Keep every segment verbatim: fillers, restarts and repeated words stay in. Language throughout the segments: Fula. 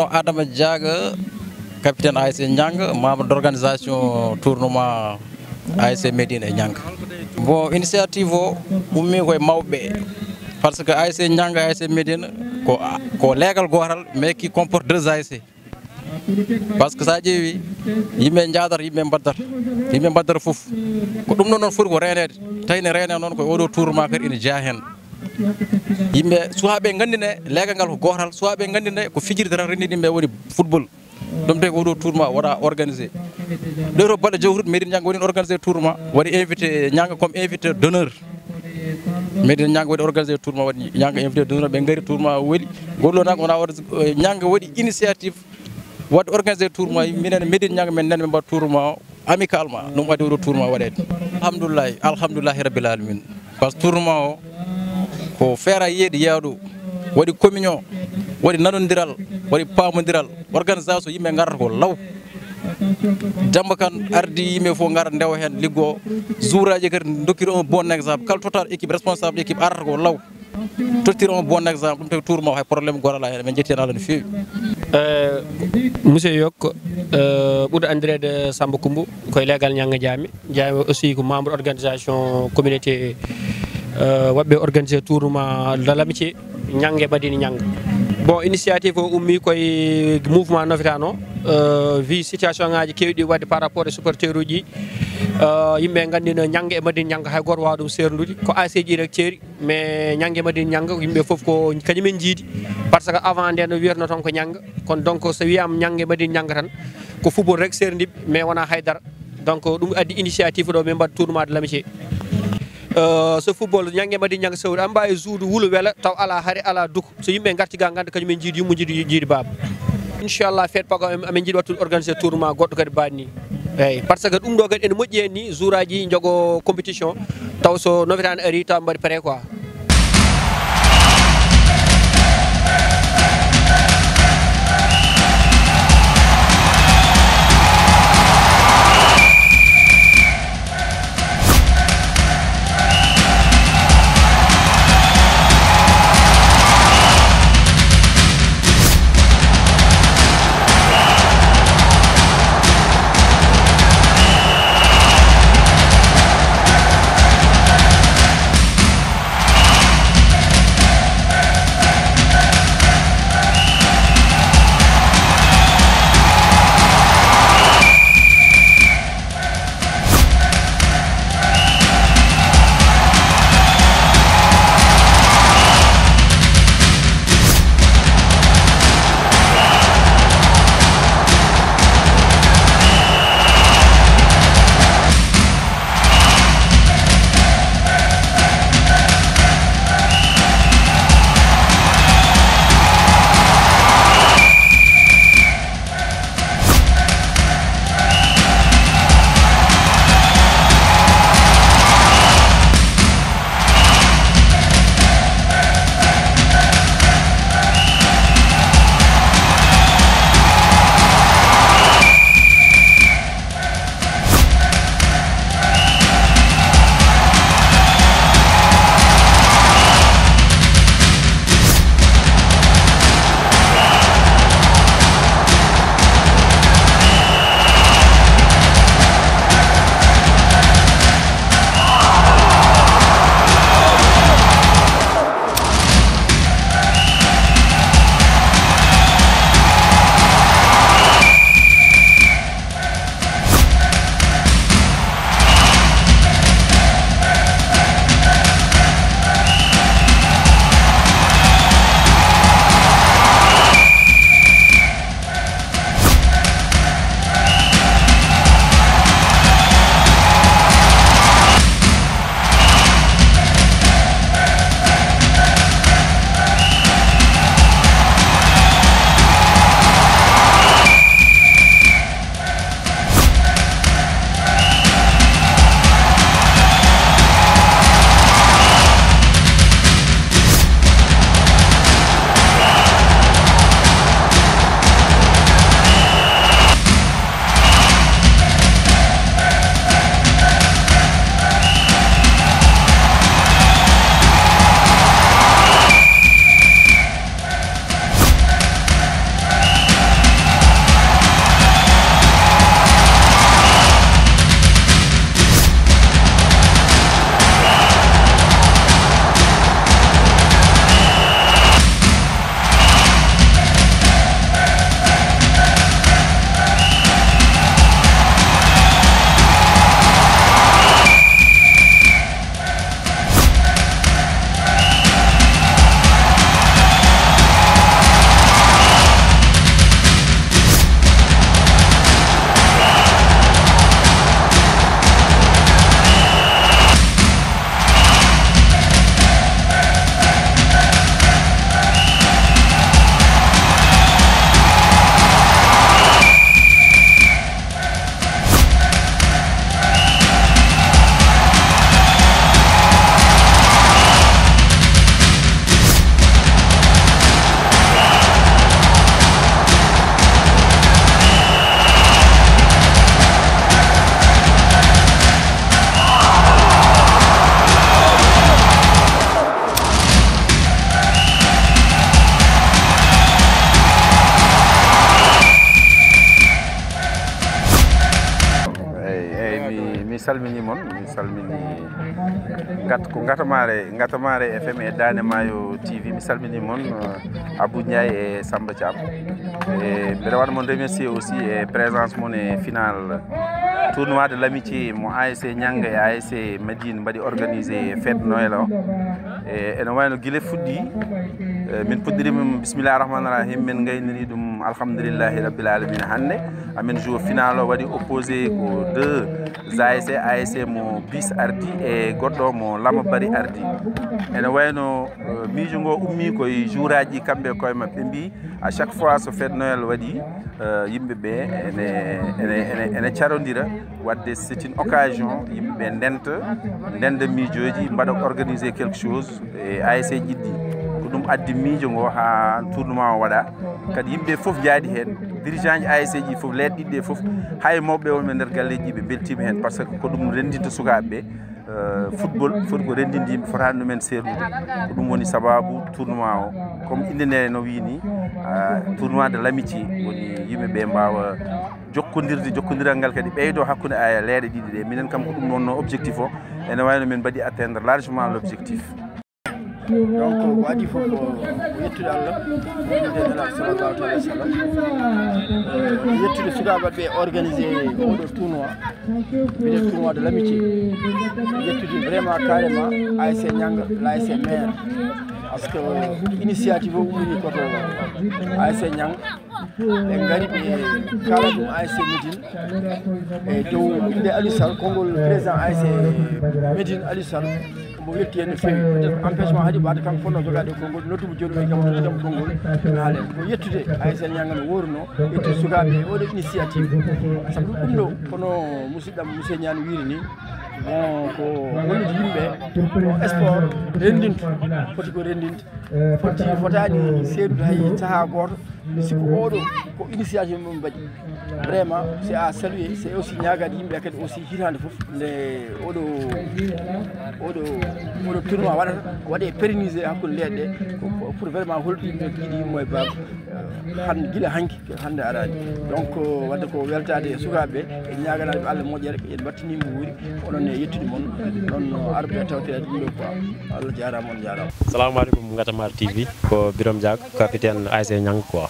Adama Diaga, capitaine A S C Nianga, membre d'organisation tournoi A S C Médine e Nianga. Bon, initiative o ummi koye mawɓe, par ce que A S C Nianga, A S C Médine ko, ko leegal gootal, mais qui comporte deux A S C. Par ce que so a ƴeewi, yimɓe njaadata, yimɓe mbaddata, yimɓe mbaddata fof. Ko ɗum ɗon noon foti ko reeneede. Tawi ne reenee noon ko oɗo tournoi kadi ina jeyaa heen. Yimɓe, suwaa ɓe nganndine leegal ngal ko gootal, suwaa ɓe nganndine ko fijirde tan renndini yimɓe woni football. Ɗum tawi ko oɗo tournoi waɗa organisé. Ɗo to baɗɗo jawtude, Médine Nianga waɗi organisé tournoi, waɗi invité Nianga comme invité d'honneur. Médine Nianga waɗi organisé tournoi, waɗi Nianga invité d'honneur, ɓe ngari tournoi o waɗi. Ngol ɗo nak wona waɗa, eh, Nianga waɗi initiative waɗde organisé tournoi, minen Médine Nianga min nani min mbaɗa tournoi o amicalement. Ɗum addi oɗo tournoi waɗeede. Alhamdulillahi, alhamdulillahi rabbil alamin. Par ce que tournoi o ko feera yeeɗi yaaɗo, waɗi communion, waɗi nanondiral, waɗi paamondiral, organisation yimɓe ngarata ko law. Demba Kane ardi yimɓe fof ngara ndewa heen liggoo. Jour aji kadi dokkiri un bon exemple. Kala total équipe, responsable équipe arata ko law. Tottiri un bon exemple. Ɗum tawi tournoi o hay problème gooto alaa heen. Min njetti heen Allah no feewi. Eh, Monsieur Yok, eh, ɓurɗo anndireede Samba Koumba, koye leegal Nianga Jaami. Jaami aussi ko membre organisation communauté, eh, waɗɓe organisé tournoi de l'amitié Nianga e Madina Nianga. Bon, initiative o ummi koye mouvement Nofitano, eh, wi situation ngaji keewɗi waɗde par rapport e supporter uji. Eh, yimɓe nganndi no Nianga e Madina Nianga hay gooto waawa ɗum seerndude. Ko A S C ji rek ceeri, mais Nianga e Madina Nianga yimɓe fof ko kañum en jiidi. Par ce que avant nde no wiyatno toon ko Nianga. Kono donc so wiyama Nianga e Madina Nianga tan, ko football rek seerndiɓe, mais wona haydara. Donc ɗum addi initiative ɗo min mbaɗa tournoi de l'amitié. Euh, so football Nianga e Madina Nianga sawri, aɗa mbaawi juude wulo wela taw alaa hare, alaa duko. So yimɓe ngarti ga ngannda kañum en jiidi yumma, jiidi, jiidi baaba. Inchallah, fête pago amin, amin jiiɗi wattude organisé tournoi goɗɗo kadi mbaɗa ni. Eyyi, par ce que ɗum ɗo kadi ene moƴƴi heen ni, jour aji jogo compétition, taw so novitaande ari taw mbaɗi prêt quoi. Salmini mon, mi salmini ngat ko Ngatamare, Ngatamare F M e Daande Maayo T V. Mi salmini mon, eh, Abou Ndiaye e Samba Thiam. E mbeɗa waɗa mon remercier aussi e présence mon e final tournoi de l'amitié mo A S C Nianga e A S C Médine mbaɗi organisé fête Noël o. E ene wayno gila fuɗɗi, eh, min puɗɗirima bismillahi rahmani rahim, min gayniri ɗum alhamdulillahi rabbil alamina. Hannde amin jour final o waɗi opposé ko deux A S C, A S C mo bis ardi e goɗɗo mo lama bari ardi. Ene wayno, eh, miijo ngo ummi koye jouraji kamɓe koye maɓɓe mbi à chaque fois so fête Noël waɗi, eh, yimɓe ɓe ene, ene, ene, ene carondira. Wadde c'est une occasion yimɓe ɓe ndenta, ndenda miijoji, mbaɗa organiser quelque chose. E A S C jiɗɗi ko ɗum addi miijo ngo ha tournoi o waɗa. Kadi yimɓe fof jaaɗi hen, dirigeant ji A S C ji fof, leeɗe ɗiɗi ɗe fof, hay mawɓe wonɓe nder galleji ɓe beltima hen, parce que ko ɗum rendinta sukaɓe ɓe. Eh, football foti ko renndinde yimɓe, fotaani ɗumen seernude. Ko ɗum woni sababu tournoi o. Comme innde nde no wiyi ni, ah, tournoi de l'amitié, woni yimɓe ɓe mbaawa jokkondirde, jokkondiral ngal kadi ɓeydo hakkunde, aya, leeɗe ɗiɗi ɗe. Minen kam ko ɗum wonno objectif o. Ene wayno min mbaɗi atteindre largement l'objectif. Donc ko adii fof ko yettude Allah, yettude Nelaɗo sallallahu alayhi wa sallam, yettude sukaaɓe ɓe organisé oɗo tournoi, wiyetee tournoi de l'amitié. Yettude vraiment carrément A S C Nianga, l'A S C maire, parce que initiative o ummini koto A S C Nianga. Ɓe ngari, ɓe kaala ɗum A S C Médine e dow innde Aliou Sall, konngol président A S C Médine Aliou Sall. Omo welti heen no feewi. Peut-être empêchement haɗi wadde kanko fotnoo jogaade konngol, noddu mo jooɗo e kam, totti kam konngol, mi haala heen. Ko yettude A S C Nianga no wooruno, yettude sukaaɓe e oɗo initiative. Sabu ɗum ɗo, kono musidɗam Monsieur Niane wiiri ni, bon, ko wallude yimɓe, ko sport renndinto, foti ko renndinde. Foti, fotaani seedude hay sahaa gooto. Mi sikku oɗo ko initiative mum mbaɗi. Vraiment, c'est à saluer, c'est aussi ñaagaade yimɓe kadi aussi hitaande fof nde oɗo, oɗo, oɗo tournoi waɗata, waɗe pérenniser hakkunde leeɗe ɗe, ko, ko pour vraiment hollude yimɓe ko yiɗi yummo e baaba, eh, han-, gila hanki, hannde araani. Donc, wadde ko weltaade e sukaaɓe ɓe, e ñaaganaade ɓe Allah moƴƴere, en mbattiniima wuuri, onon e yettude mon, noon no arɓe tawtoreede ɗum ɗo quoi. Allah jaaraama, on jaaraama. Salamu alaikum, Ngatamar T V, ko Birom Diak, capitaine A S C Niang quoi.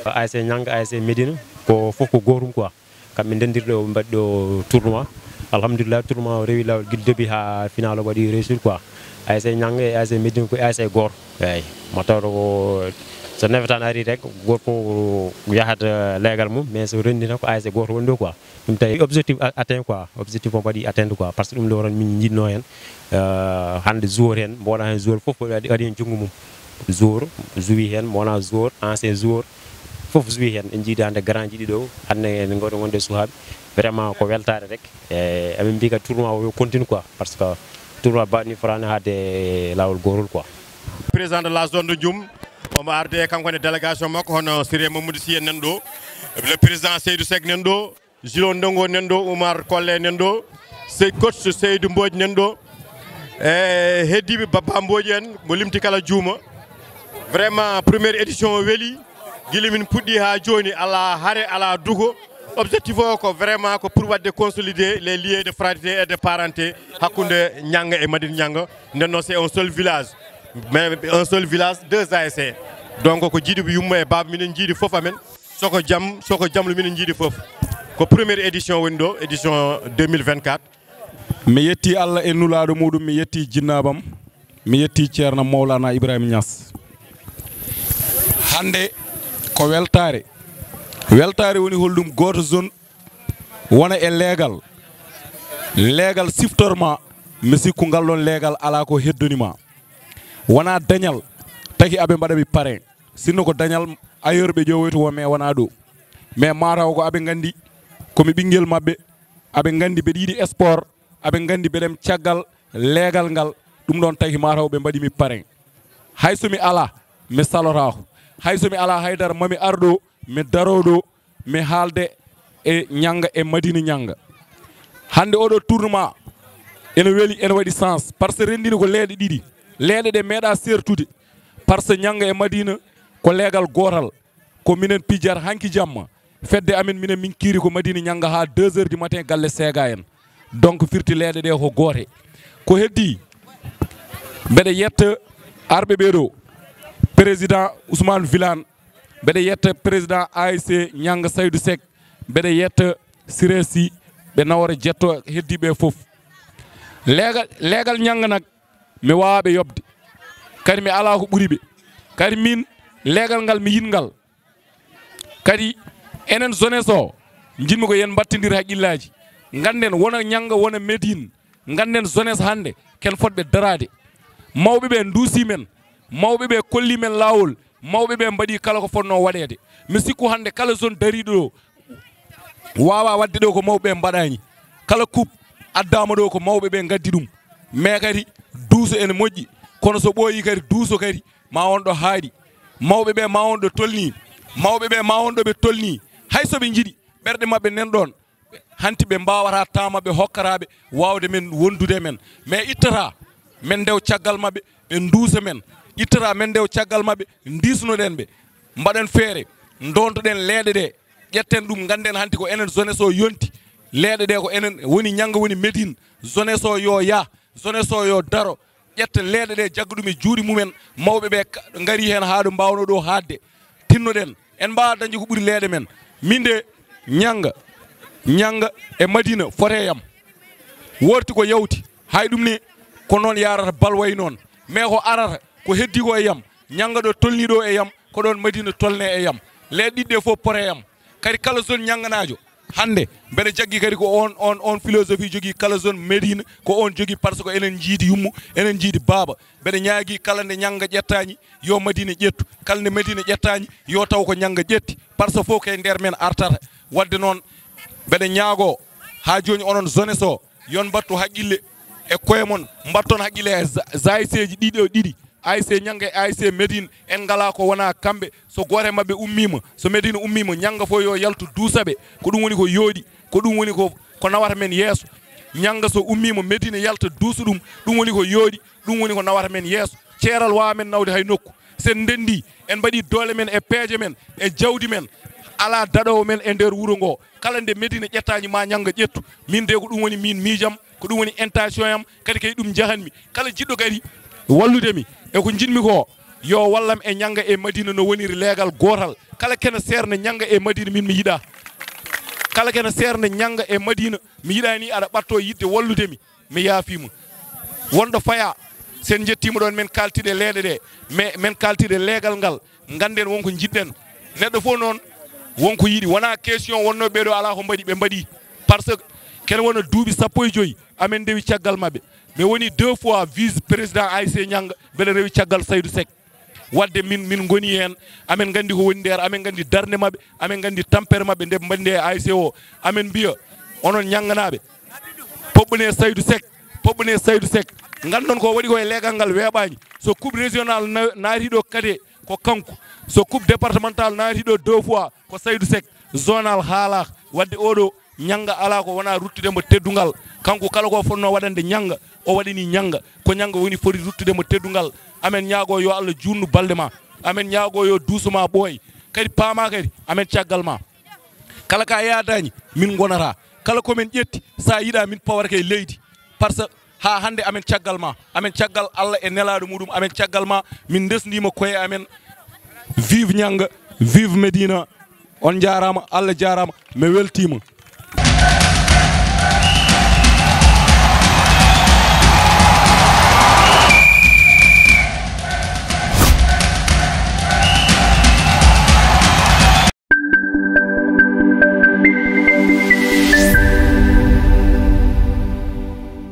A S C Niang, A S C Médine, ko fof ko gootum quoi. Kamɓe ndenndiri ɗo, ɓe mbaɗi ɗo tournoi. Alhamdulillah, tournoi o rewi laawol gila début haa final o waɗi réussir quoi. A S C Niang e A S C Médine ko A S C gooto. Eeyi, mo tawɗo ko so nawetaan ari rek, gooto fof yahat, eh, leegal mum, mais so renndina ko A S C gooto woni ɗo quoi. Ɗum tawi objectif a-, atteint quoi, objectif o waɗi atteinte quoi, parce que ɗum ɗo tan min njiɗno heen. Eh, hannde joueur heen, mbo wona heen joueur fof waɗi, waɗi heen junngo mum. Joueur, joué heen, mbo wona joueur, ancien joueur, fof joué heen. En njiidi hannde grand ji ɗiɗo, hannde en ngooto wonde suhaaɓe. Vraiment ko weltaare rek. E amin mbi kadi tournoi o yo continue quoi, parce que tournoi baɗni fotaani haade laawol gootol quoi. Président de la zone de Djoum, omo arde kanko ne délégation makko, hono Siré Mamadou Sy en nan ɗo, le président Seydou Seck nan ɗo, Julo Ndongo nan ɗo, Oumar Kolle nan ɗo, sey coach Seydou Mbodj nan ɗo, e heddiiɓe Baba Mbodj en, mo limti kala juuma. Vraiment, première édition o weli. Gila min puɗɗi haa jooni, alaa hare, alaa duko. Objectif o ko vraiment ko pour waɗde consolider les liens de fraternité et de parenté hakkunde Nianga e Madina Nianga. Nden noon, c'est un seul village. Mais un seul village, deux A S C. Donc ko jiiduɓe yumma e baaba, minen njiidi fof amen. Soko jam, soko jamlu, minen njiidi fof. Ko première édition woni ɗo, édition deux mille vingt-quatre. Mi yetti Allah e nulaaɗo muɗum, mi yetti jinnaabam, mi yetti Ceerno Mawlana Ibrahima Niass. Hannde ko weltaare. Weltaare woni holɗum? Gooto zone wona e leegal. Leegal siftorma, mi sikku ngal ɗon leegal alaa ko heddonima. Wona dañal taki aɓe mbaɗa mi parrain. Sinno ko dañal ailleurs ɓe ƴeewoyta won, mais wona ɗo. Mais mataw ko aɓe nganndi ko mi ɓinngel maɓɓe, aɓe nganndi mbeɗa yiɗi sport, aɓe nganndi mbeɗem caggal leegal ngal, ɗum ɗon tagi mataw ɓe mbaɗi mi parrain. Hay so mi alaa, mi salotaako. Hay so mi alaa haydara, mami ar ɗo, mi daro ɗo, mi haalde e Nianga, e Madina Nianga. Hannde oɗo tournoi ene weli, ene waɗi sens, par ce que renndini ko leeɗe ɗiɗi. Leeɗe ɗe meeɗa sertude, par ce que Nianga e Madina ko leegal gootal. Ko minen pijata hanki jamma. Fedde amen, minen min kiiri ko Madina Nianga haa deux heures du matin, galle seega en. Donc firti leeɗe ɗe ko goote. Ko heddi, mbeɗa yetta arɓe ɓee ɗoo, président Ousmane Vilane, mbeɗa yetta président A S C Ñannga Saydou Seck, mbeɗa yetta Siré Sy, ɓe nawora jetto heddiiɓe fof. Leegal, leegal Ñannga nak, mi waawaa ɓe yoɓde. Kadi mi alaa ko ɓuri ɓe. Kadi min, leegal ngal mi yiɗ ngal. Kadi enen jeunesse o, njiɗmi ko yen mbattindir haqqillaaji. Ngannden wona Ñannga, wona Médine. Ngannden jeunesse hannde, ken fotɓe daraade. Mawɓe ɓe nduusii men, mawɓe ɓe kollii men laawol, mawɓe ɓe mbaɗii kala ko fotnoo waɗeede. Mi sikku hannde kala jeune dariiɗo ɗo, waawaa waɗde ɗo ko mawɓe ɓe mbaɗaani. Kala coupe addaama ɗo ko mawɓe ɓe ngaddi ɗum. Mais kadi duuso ene moƴƴi, kono so ɓooyii kadi duuso kadi, ma won ɗo haaɗi. Mawɓe ɓe ma won ɗo tolnii. Mawɓe ɓe ma won ɗo ɓe tolnii. Hay so ɓe njiɗi, ɓerɗe maɓɓe nan ɗoon. Hanti ɓe mbaawataa taama ɓe hokkataa ɓe waawde men wondude e men. Mais ittataa men ndew caggal maɓɓe, ɓe nduusa men. Ittataa men ndew caggal maɓɓe, ndiisnoɗen ɓe. Mbaɗen feere, ndontoɗen leeɗe ɗe, ƴetten ɗum, ngannden hanti ko enen jeunesse o yonti. Leeɗe ɗe ko enen woni Ñannga, woni Médine. Jeunesse o yo yah, jeunesse o yo daro, ƴetta leeɗe ɗe, jagga ɗum e juuɗe mumen. Mawɓe ɓe ka-, ngarii heen haa ɗo mbaawnoo ɗo haaɗde. Tinnoɗen, en mbaawaa dañde ko ɓuri leeɗe men. Min de, Ñannga, Ñannga e Madina foti e am. Woorti ko yawti, hay ɗum ne ko noon yaarata, bal wayi noon. Mais ko arata, ko heddii ko e am, Ñannga ɗo tolnii ɗo e am, ko ɗoon Madina tolnee e am. Leeɗe ɗiɗi ɗe fof poti e am. Kadi kala jeune ñannganaajo, hannde, mbeɗa jaggi kadi ko on, on, on philosophie jogii kala jeune Médine, ko on jogii, par ce que enen njiidi yummu, enen njiidi baaba. Mbeɗa ñaagii kala nde Ñannga ƴettaani, yo Madina ƴettu. Kala nde Madina ƴettaani, yo taw ko Ñannga ƴetti. Par ce que fof ko e nder men artata. Waɗde noon, mbeɗa ñaagoo haa jooni onon jeunesse o, yon mbattu haqqille e koye mon, mbatton haqqille e za-, A S C ji ɗiɗi o ɗiɗi. A S C Ñannga e A S C Médine, en ngalaa ko wonaa kamɓe. So gooto e maɓɓe ummiima, so Médine ummiima, Ñannga fof yo yaltu duusa ɓe. Ko ɗum woni ko yooɗi, ko ɗum woni ko, ko nawata men yeeso. Ñannga so ummiima, Médine yalta duusa ɗum, ɗum woni ko yooɗi, ɗum woni ko nawata men yeeso. Ceeral waawaa men nawde hay nokku. So en ndenndii, en mbaɗii doole men e peeje men, e jawdi men, alaa daɗoowo men e nder wuro ngoo. Kala nde Médine ƴettaani, ma Ñannga ƴettu. Min de ko ɗum woni min miijam, ko ɗum woni intention am, kadi kay ɗum njahanmi. Kala jiɗɗo kadi wallude mi e ko njiɗmi ko, yo wallam e Ñannga e Madina no woniri leegal gootal. Kala kene seernde Ñannga e Madina, min mi yiɗaa. Kala kene seernde Ñannga e Madina, mi yiɗaani aɗa ɓatto yiɗde wallude mi, mi yaafiima. Wonɗo fayaa, so en njettiima ɗoon, men kaaltiɗe leeɗe ɗe, mais men kaaltiɗe leegal ngal. Ngannden won ko njiɗɗen. Neɗɗo fof noon won ko yiɗi. Wonaa question wonnoo ɓee ɗoo alaa ko mbaɗi, ɓe mbaɗi. Par ce que kene wona duuɓi sappo e joy, amen ndewi caggal maɓɓe. Mi woni deux fois vice président A S C Ñannga, mbeɗa rewi caggal Saydou Seck. Waɗde min, min ngoni heen, amen nganndi ko woni nder, amen nganndi darnde maɓɓe, amen nganndi tampere maɓɓe nde ɓe mbaɗi nde e A S C o. Amen mbiya, onon ñannganaaɓe, poɓɓonee Saydou Seck, poɓɓonee Saydou Seck. Nganndon ko waɗi ko e leegal ngal weeɓaani. So coupe régional na-, naati ɗo kadi ko kanko. So coupe départemental naati ɗo deux fois ko Saydou Seck. Zonal haalaaka. Waɗde oɗo Ñannga alaa ko wonaa ruttude mo teddungal. Kanko kala ko fotnoo waɗande Ñannga, o waɗanii Ñannga. Ko Ñannga woni foti ruttude mo teddungal. Amen ñaagoo yo Allah juutnu balɗe ma. Amen ñaagoo yo duuso ma ɓooy. Kadi paamaa kadi, amen caggal ma. Kala ka yaadaani, min ngonata. Kala ko men ƴetti, so a yiɗaa, min pawata ko e leydi. Par ce que haa hannde amen caggal ma, amen caggal Allah e nelaaɗo muɗum, amen caggal ma, min ndesndiima koye amen. Vive Ñannga, vive Médina. On njaaraama, Allah jaaraama, mi weltiima.